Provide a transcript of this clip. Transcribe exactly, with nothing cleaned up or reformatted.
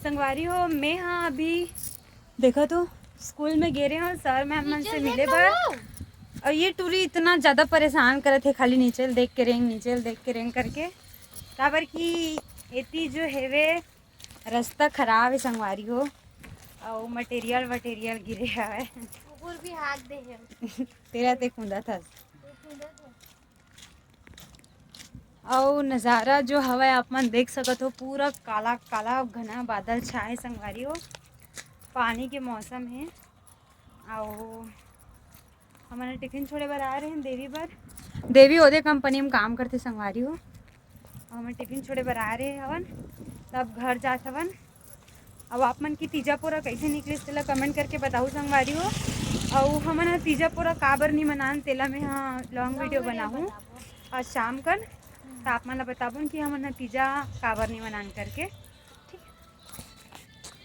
संगवारी हो, मैं हाँ अभी देखा तो स्कूल में गे रहे हो सर मैम मन से मिले बर। और ये टूरी इतना ज्यादा परेशान करत हे, खाली नीचे ल देख के रेंग, नीचे ल देख के रेंग करके। काबर कि एती जो हेवे रस्ता खराब है संगवारी हो, और मटेरियल वटेरियल गिरे हवे। कुकुर भी हाथ दे है। तेरा ते खुंदा था। अउ नज़ारा जो हवय आप मन देख सकत हो, पूरा काला काला घना बादल छाए संगवारी हो। पानी के मौसम है। अउ हमन टिफिन छोड़े बर आए रहे देवी बर। देवी ओदे कंपनी में काम करते संगवारी हो। हमन टिफिन छोड़े बर आए रहे हवन, तब घर जात हवन। अब आप मन की तीजा पोरा कैसे निकलिस तेला कमेंट करके बताऊ संगवारी हो। अउ हमन ह तीजा पोरा काबर नहीं मनान तेला मैं ह लॉन्ग वीडियो बनाहूँ आज शाम कन। तो आप मन ला बताबो कि हमन ह तीजा काबर नहीं मनान करके।